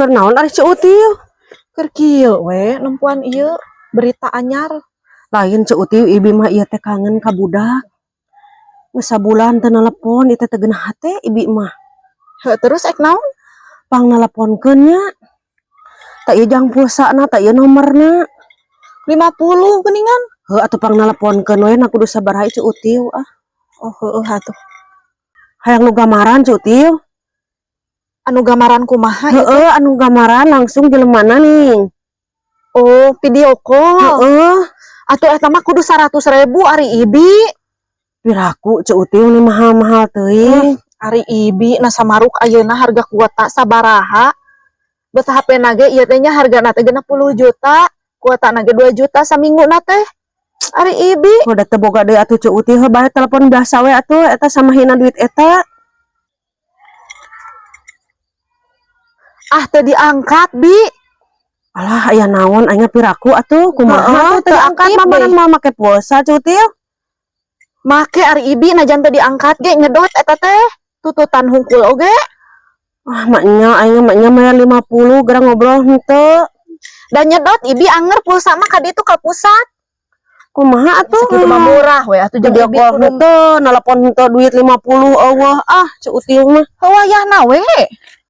Keur naon ari Ceu Util? Keur kieu we nempuan ieu berita anyar. Lain, Ceu Util, ibi mah ieu teh kangen ka budak. Geus sabulan teu nelepon, ieu teh teu geunah hate ibi mah. Heuh, terus ek naon? Pang neleponkeun nya. Tah, ieu jang pulsana, tah ieu nomorna. 50 geuningan. Heuh, atuh pang neleponkeun we na, kudu sabaraha Ceu Util ah. Oh, heueuh atuh. Hayang nu gambaran, Ceu Util. Anu gambaran kumaha ieu? Heeh, anu gambaran langsung jelemana nih. Oh, video call. Heeh. Atuh eta mah kudu 100.000, ari ibi. Piraku Ceu Util, nih mahal-mahal teuing. Ari ibi na samaruk ayeuna harga kuota sabaraha? Bet HP na ge ieu teh nya hargana teh 60 juta, kuota na ge 2 juta saminggu na teh. Ari ibi. Udah teu boga deui atuh, Ceu Util, heuh bae telepon biasa we atuh eta samahina duit eta. Ah, teu diangkat, Bi. Alah, aya naon aya, piraku atuh, kumaha Heeh, atuh teu teu diangkat aktif mah deui. mah make pulsa, Ceu Util. Make, ari ibi, najan teu diangkat ge nyedot eta teh. Tututan hungkul oge. Ah, maknya aing maknya mayar 50 geura ngobrol henteu. Dan nyedot, ibi, anger pulsa mah ka ditu ka pusat. Kumaha atuh? Sakitu mah murah we atuh jeung Video ibi call kudu henteu, nelpon henteu, duit 50 euweuh, ah, Ceu Util mah. Wayahna we.